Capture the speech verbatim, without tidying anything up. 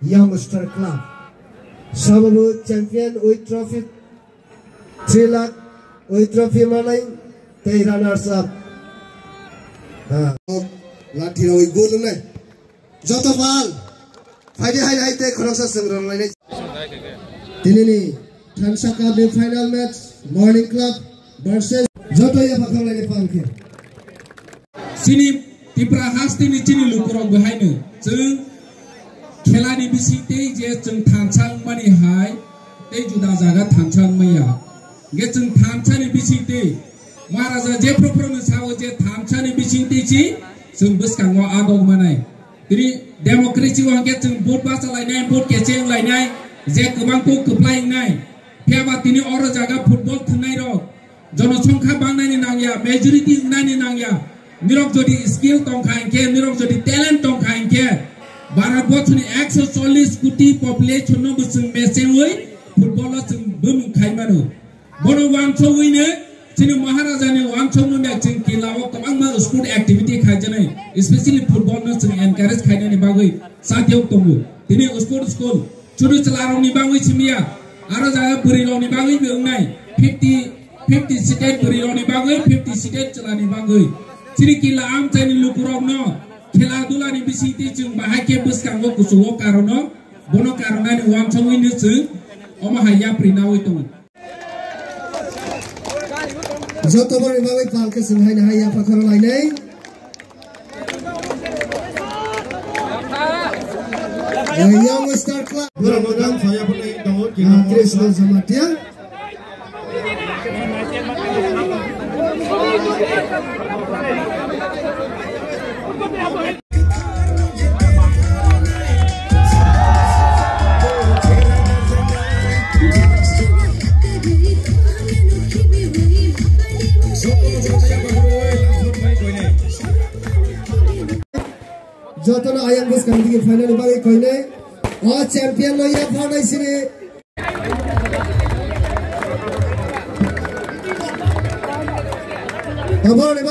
Youngster Club. Sababu champion with trophy three lakh, with trophy manai tei runners up. Ha. Lathi roi gol nai. Joto pal. Phaidi hai hai tei khoroksa chwng rwlainai. Tinini Thansa Cup ni final match Morning Club versus joto ya phakhang lainai pal khe. Chini Tipra hasteni chini lukurok bahaino chwng khelani bisingtwi je chwng thansa wngmani hai tei juda jaga thansa wngmaya. Hwnkhe chwng thansani bisingtwi Maharaja jephru phruno sao je thansani bisingtwi si chwng bwskango adok manai. Tini democracy o hwnkhe chwng vote bacha lainai, vote kecheng lainai, je kwbang kok kwplai wngnai. Phiya ba tini oro jaga football thwngnairok jonosongkha bangnani nangya, majority wngnani nangya. Nirok jodi skill tongkha hinkhe, nirok jodi talent tongkha hinkhe, Bharat borsoni ekso chollish koti population no bo chwng mechengwi football o chwng bumung khai mano. Bono wansogwino chini Maharajani wansogmani chwng kila o kwbangma sport activity khaijaknai, especially football no chwng encourage khainani bagwi sathiyok tongo. Tini sport school chudu chwlarokni bagwi simiya, aro jaga bwrwirokni bagwi bo wngnai fifty, fifty seat bwrwirokni bagwi, fifty seat chwlani bagwi. Chini kila amchaini lukurokno khela dulani bisingtwi chwng bahai khe bwskango kuchugo karono, bono karonani wansogwino chwng omo hai yapri nawi tongo. Joto borokni bagwi pal khe chwng haino hai yapha khorang lainai. Eh, Young Star Club. Borok no dam saya pun tongo, ah, Krishna Jamatia. Jotono ayang bwskang digi final ni bagwi koinai. O champion no yapharnai sini. Abo ni ba-